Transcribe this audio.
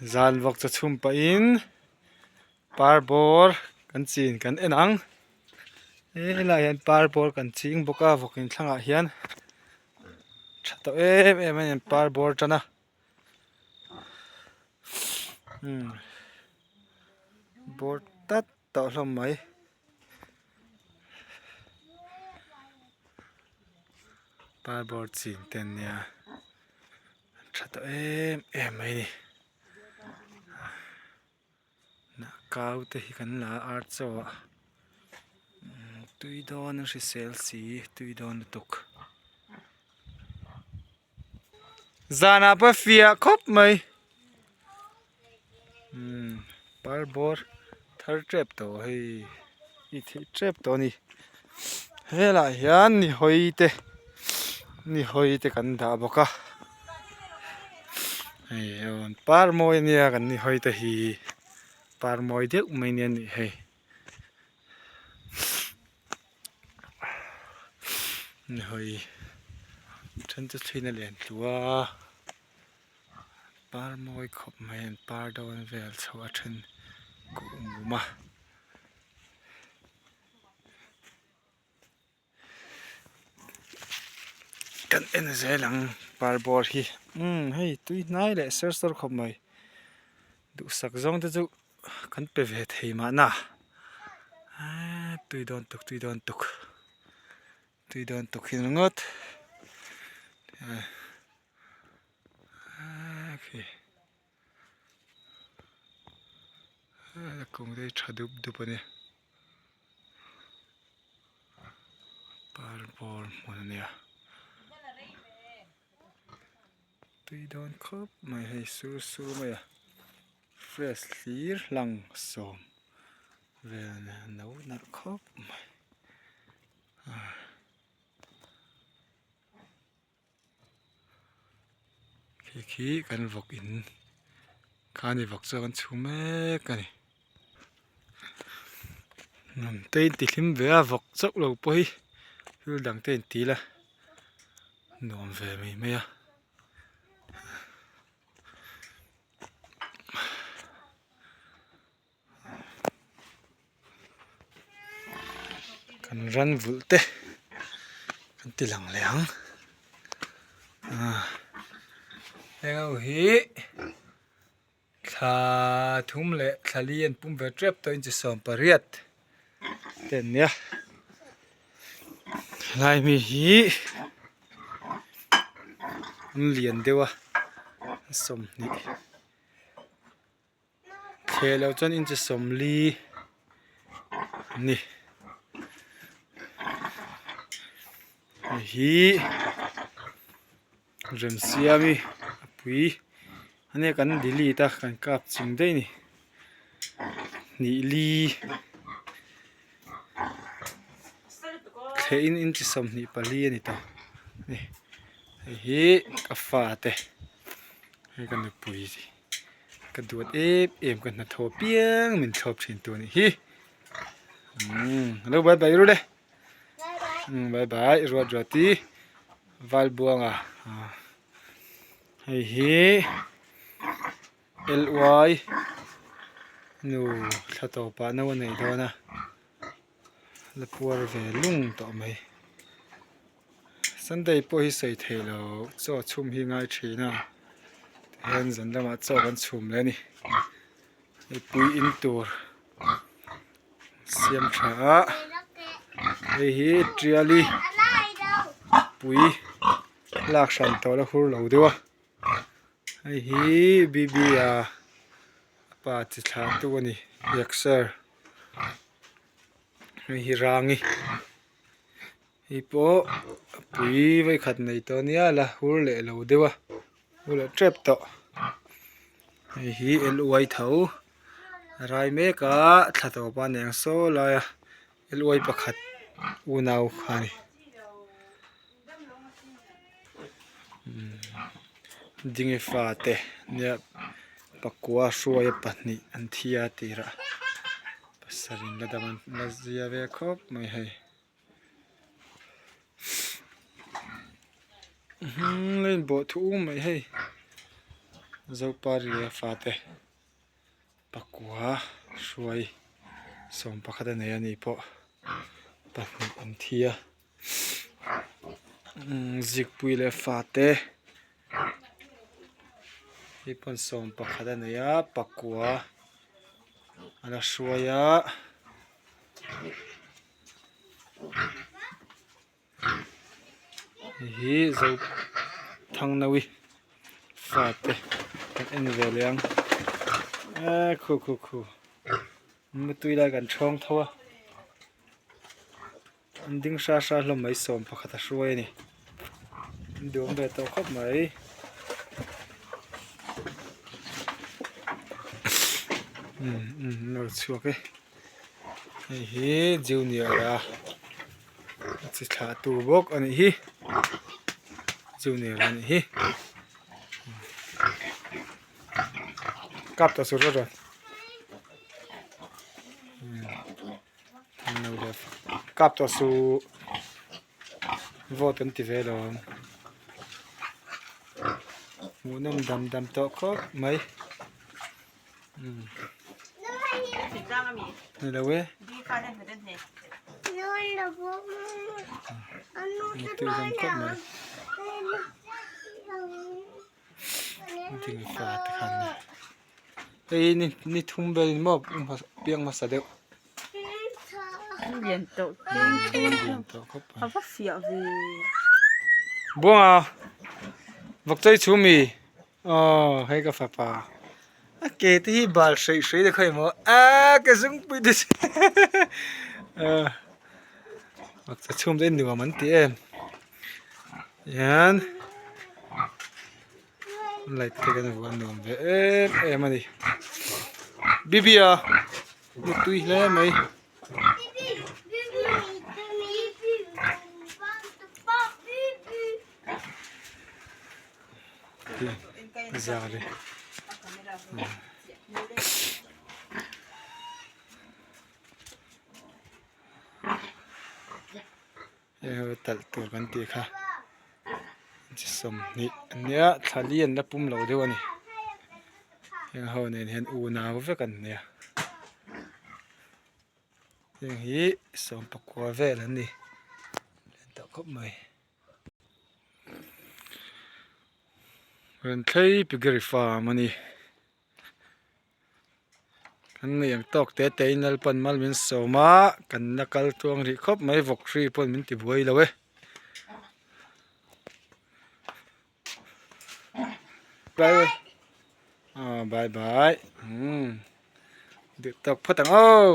Zan vawk chaw chhum pahin par bawr kan chin kan en ang helaiah hian par bawr kan ching bawk a vawk in thlangah hian tha tawh em em a ni an par bawr tan a umm bawr tat tawh hlawm mai. Par bawr chin te an nia tha tawh em em mai a ni hnah kau te hi kan la a ar chaw ah tui dawn a hrisel si tui dawn lutuk. Zanah pawh a fiah khawp mai umm par bawr thar tep tawh hei i theih tep tawh a ni helaiah hian ni hawi te ni hawi te kan dah bawk a hei aw par mawi ania kan ni hawi te hi par mawi deuh mai ania nih hei. Hawi then chu chhuina lian tlu a par mawi khawp mai an par dawn vel chho a then kuh mum a. Kan en zel ang par bawr hi umm hei tui hnai leh ser sawr khawp mai duhsak zawng te chu kan pe ve thei mahna eee tui dawn tuk tui dawn tuk tui dawn tuk hi ringawt eee khi kawng te hi tha dup dup a nia. Par bawr hmun a nia tui dawn khawp mai hei sur sur mai a fresh hlir hlang sawm vel a nia a no nalh khawp mai. Khi khi kan vawk in khani vawk chu kan chhu mek a ni nuam te in ti hlim ve a vawk chauh lo pawh hi thil dang te in ti la nuam ve mai mai a. Kan ran vulh te kan ti lang leh ang ah heng ho hi thla thum leh thla li an pum ve tep tawh in chi 18 te an nia helai mi hi an lian deuh a 20. Thleh loh chuan inchi 40 a ni hei hi remsiami a pui a nia kan delete a kan kap ching daih a ni hnih li thleh in inchi 24 a ni tawh a ni hei hi ka fate hei ka nupui. Ka duat em em ka hnathawh piang min thlawp thin tu anih hi umm alo bye bye ru le umm bye bye ruat ruati valbuanga hei hi ly nu thla tawpah no a nei dawn a la puar ve lung tawh mai. Sunday pawh hi sawi theih loh chaw chhum hi ngai thin a tihian zan lamah chaw kan chhum leh a ni mipui in tur siam tha a hei hi tiali pui lak hran tawh la hur lo deuh a hei hi B_B a pa chi thlah tu a ni exer hei hi rangi. Hei pawh pui vawikhat nei tawh ania la hur leh lo deuh a hur leh tep tawh hei hi L_Y tho a rai mek a thla tawp a ni ang saw lai a L_Y pakhat unau kha a ni dingi fate nia pakua hruaia pahnih an thi a tirah pasarih la dam an la zia ve khawp mai hei. Hnung la inbawh thu mai hei. Zopari leh a fate pakua hruai 11 a nei a ni pawh pahnih an thi a zikpui leh fate hei pawn 11 a nei a pakua a la hruai a. Hei hi zo thangnawi fate kan en ve leh ang eee khu khu khu mutui lai kan thawng tho a an ding hra hra hlawm mai sawm pakhat a hruai a ni an duhawm ve tawh khawp mai. Umm umm an lo chhuak e hei hi junior a. A chi thlah tur bawk a nih hi junior a nih hi kap ta sur rawh kap tawh suh vote an ti ve lo ang hmuhnawm dam dam tawh khawp mai. Ni lo e. Tui hlawm khawp mai. Ding fa te khan ni. Hei ni ni thum vel in maw piang hmasa deuh. Lian tawh Lian tawh khawp mai. A va fiah ve. Buanga vawkchawi chhumi. Aw hei ka fapa a ke te hi bal hreih hreih te khawi maw aaa ka zungpui te chu aaa a chhum te nuam an ti em hian light te kan vuah nuam ve em em a ni Bibia mutui hle mai. Zari hei talh tur kan tih kha chi 20 ania thla li an la pum lo deuh a ni heng ho nen hian unau vek an nia heng hi 19 vel an ni lian tawh khawp mai. Rawn thlei piggery farm a ni kan nei ang tawk te te in lalpan mal min sawm a kan la kal tluang rih khawp mai vawk hri pawh min ti buai lo e bye bye bye umm duh tawk phawt ang aw.